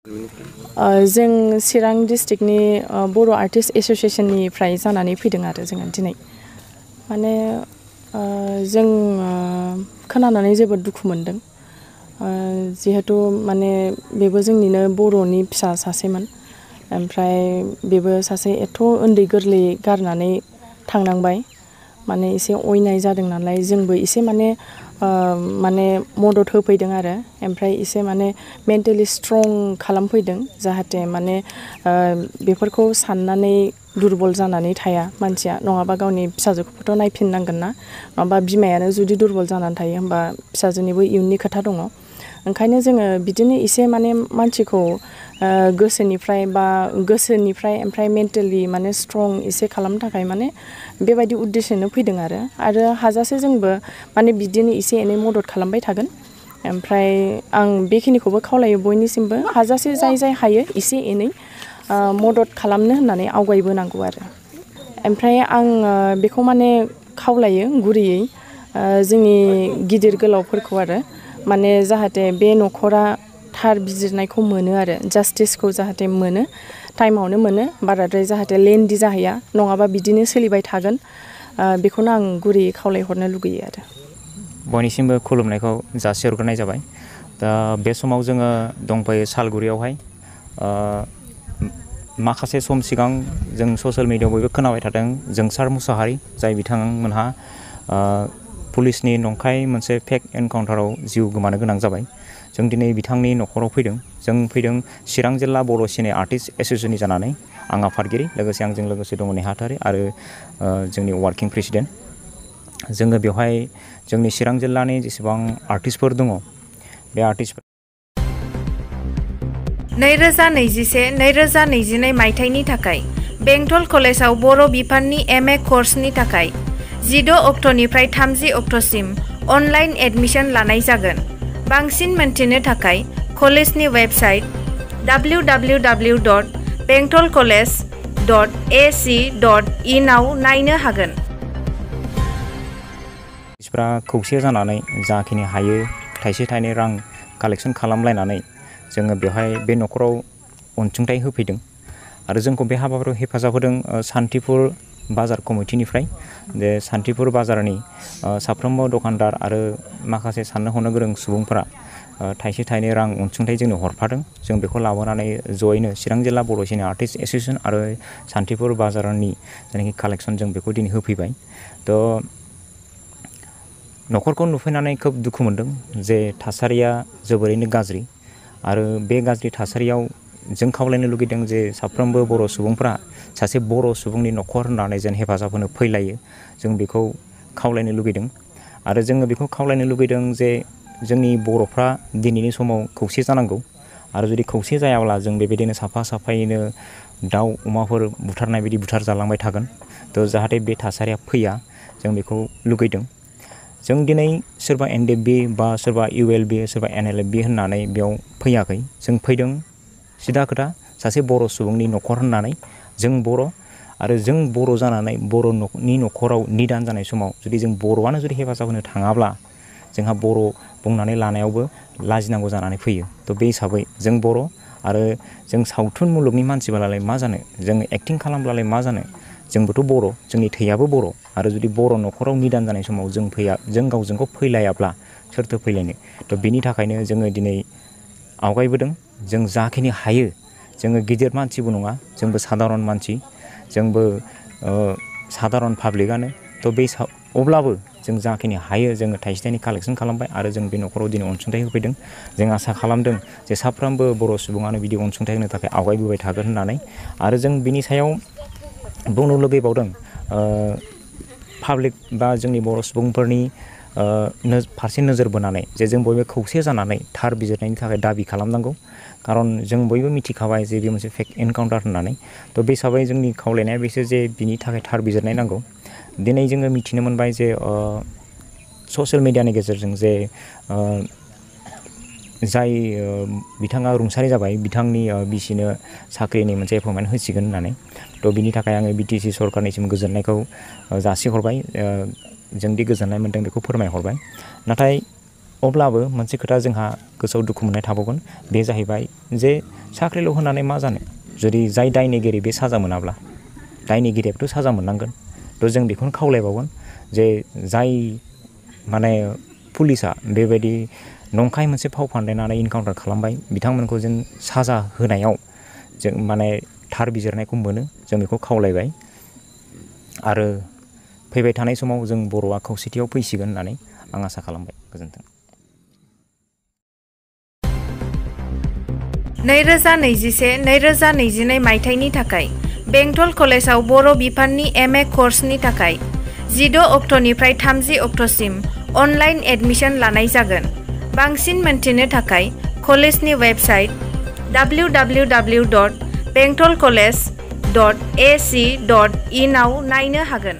जों चिरां डिस्ट्रिक्टनि बर' आर्टिस्ट एस'सिएशननिफ्राय जानानै फैदों आरो जोङो दिनै माने जों खोनानानै जोबोद दुखु मोनदों जिहेतु माने बेबो जोंनिनो बर'नि फिसा सासेमोन ओमफ्राय बेबो सासे एथ' उन्दै गोरलै गारनानै थांनांबाय माने एसे अयनाय जादों नालाय जोंबो एसे माने मदद होफैदों आरो ओमफ्राय एसे माने मेन्टेलि स्ट्रं खालामफैदों जाहाथे माने बेफोरखौ साननानै दुरबल जानानै थाया मानसिया नङाबा गावनि फिसाजोखौबोथ' नायफिननांगोन ना नङाबा बिमायानो जुदि दुरबल जानानै थायो होमबा फिसाजोनिबो इयुननि खोथा दङ ओंखायनो जोङो बिदिनो एसे माने मानसिखौ गोसोनिफ्राय ओमफ्राय मेन्टेलि माने स्ट्रं एसे खालामनो थाखाय माने बेबायदि उद्देश्यनो फैदों आरो हाजासे जोंबो माने बिदिनो एसे एनै मदद खालामबाय थागोन ओमफ्राय आं बेखिनिखौबो खावलायो बयनिसिमबो हाजासे जाय हायो एसे एनै मदद खालामनो होननानै आवगायबोनांगौ आरो ओमफ्राय आं बेखौ माने खावलायो गुरैयै जोंनि गिदिर गोलावफोरखौ आरो माने जाहाथे बे न'खरा थार बिजिरनायखौ मोनो आरो जास्टिसखौ जाहाथे मोनो टाइमावनो मोनो बाराद्राय जाहाथे लेन्डि जाहैया नङाबा बिदिनो सोलिबाय थागोन बेखौनो आं गुरैयै खावलायहरनो लुगैयो आरो बयनिसिमबो खुलुमनायखौ जासिहरग्रोनाय जाबाय दा बे समाव जोङो दंफायो सालगुरियावहाय माखासे सम सिगां जों ससियेल मिडियायाव बयबो खोनाबाय थादों जोंसार मुसाहारि जाय बिथांमोनहा पुलिसनि नंखाय मोनसे फेक एनकाउन्टाराव जिउ गोमानो गोनां जाबाय जों दिनै बिथांनि न'खराव फैदों जों फैदों चिरां जिल्ला बर' सिने आर्टिस्ट एस'सिएशननि जानानै आं आफादगिरि लोगोसे आंजों लोगोसे दङ नेहाथारि आरो जोंनि वार्किं प्रेसिडेन्ट जोङो बेवहाय जोंनि चिरां जिल्लानि जेसेबां आर्टिस्टफोर दङ बे आर्टिस्टफोर 2021-2022 मायथाइनि थाखाय बेंटल कलेजाव बर' बिफाननि MA कर्सनि थाखाय 16 अक्ट'निफ्राय 30 अक्ट'सिम अनलाइन एडमिशन लानाय जागोन बांसिन मोनथिनो थाखाय कलेजनि वेबसाइट www.bentolcollege.ac.in आव नायनो हागोन मानसिफ्रा खौसे जानानै जाखिनि हायो थाइसे थाइनै रां कालेक्सन खालामलायनानै जोङो बेवहाय बे न'खराव अनसुंथाइ होफैदों आरो जोंखौ बे हाबाफारियाव हेफाजाब होदों सान्तिपुर बाजार कमिटिनिफ्राय बे सान्तिपुर बाजारनि साफ्रोमबो दखानदार आरो माखासे साननो हनो गोरों सुबुंफोरा थाइसे थाइनै रां अनसुंथाइ जोंनो हरफादों जों बेखौ लाबोनानै जयैनो चिरां जिल्ला बर' सिने आर्टिस्ट एस'सिएशन आरो सान्तिपुर बाजारनि जायनाखि कालेक्सन जों बेखौ दिनै होफैबाय थ' न'खरखौ नुफैनानै खोब दुखु मोनदों जे थासारिया जोबोरैनो गाज्रि आरो बे गाज्रि थासारियाव जों खावलायनो लुगैदों जे साफ्रोमबो बर' सुबुंफ्रा सासे बर' सुबुंनि न'खर होननानै जेन हेफाजाब होनो फैलायो जों बेखौ खावलायनो लुगैदों आरो जोङो बेखौ खावलायनो लुगैदों जे जोंनि बर'फ्रा दिनैनि समाव खौसे जानांगौ आरो जुदि खौसे जायाब्ला जों बेबायदिनो साफा साफायैनो दाउ अमाफोर बुथारनाय बायदि बुथार जालांबाय थागोन थ' जाहाथे बे थासारिया फैया जों बेखौ लुगैदों जों दिनै सोरबा NDFB बा सोरबा ULB सोरबा NLFB होननानै बेयाव फैयाखै जों फैदों सिदा खोथा सासे बर' सुबुंनि न'खर होननानै जों बर' आरो जों बर' जानानै बर'नि न'खराव निदान जानाय समाव जुदि जों बर'आनो जुदि हेफाजाब होनो थाङाब्ला जोंहा बर' बुंनानै लानायावबो लाजिनांगौ जानानै फैयो थ' बे हिसाबै जों बर' आरो जों सावथुन मुलुगनि मानसिब्लालाय मा जानो जों एक्टिं खालामब्लालाय मा जानो जोंबोथ' बर' जोंनि थैयाबो बर' आरो जुदि बर' न'खराव निदान जानाय समाव जों गावजों गाव फैलायाब्ला सोरथो फैलायनो थ' बिनि थाखायनो जोङो दिनै आवगायबोदों जों जाखिनि हायो जोङो गिदिर मानसिबो नङा जोंबो सादारन मानसि जोंबो सादारन पाब्लिकआनो थ' बे अब्लाबो जों जाखिनि हायो जोङो थाइसे थाइनै कालेक्सन खालामबाय आरो जों बे न'खराव दिनै अनसुंथाइ होफैदों जों आसा खालामदों जे साफ्रोमबो बर' सुबुङानो बिदि अनसुंथाइ होनो थाखाय आवगायबोबाय थागोन होननानै आरो जों बिनि सायाव बुंनो लुगैबावदों पाब्लिक बा जोंनि बर' सुबुंफोरनि फारसे नोजोर बोनानै जे जों बयबो खौसे जानानै थार बिजिरनायनि थाखाय दाबि खालामनांगौ खारन जों बयबो मिथिखाबाय जे बे मोनसे फेक एनकाउन्टार होननानै थ' बे हिसाबै जोंनि खावलायनाया बेसो जे बिनि थाखाय थार बिजिरनाय नांगौ दिनै जोङो मिथिनो मोनबाय जे ससियेल मिडियानि गेजेरजों जे जाय बिथाङा रुंसारि जाबाय बिथांनि बिसिनो साख्रिनि मोनसे एपइन्टमेन्ट होसिगोन होननानै थ' बिनि थाखाय आङो BTC सरकारनिसिम गोजोननायखौ जासिहरबाय जोंदि गोजोननाय मोन्दों बेखौ फोरमायहरबाय नाथाय अब्लाबो मोनसे खोथा जोंहा गोसोआव दुखु मोननाय थाबावगोन, बे जाहैबाय जे साख्रिल' होनानै मा जानो, जुदि जाय दायनिगिरि बे साजा मोनाब्ला, दायनिगिरियाबोथ' साजा मोननांगोन। थ' जों बेखौनो खावलायबावगोन जे जाय माने पुलिसा बेबायदि नंखाय मोनसे फाव फान्दायनानै इनकाउन्टार खालामबाय, बिथांमोनखौ जों साजा होनायाव जों माने थार बिजिरनायखौ मोनो, जों बेखौ खावलायबाय। आरो फैबाय थानाय समाव जों बर'आ खौसेथियाव फैसिगोन होननानै आं आसा खालामबाय। गोजोन्थों। 2021-2022 मायथाइनि थाखाय बेंटल कलेजाव बर' बिफाननि MA कर्सनि थाखाय 16 अक्ट'निफ्राय 30 अक्ट'सिम अनलाइन एडमिशन लानाय जागोन। बांसिन मोनथिनो थाखाय कलेजनि वेबसाइट www.bentolcollege.ac.in आव नायनो हागोन।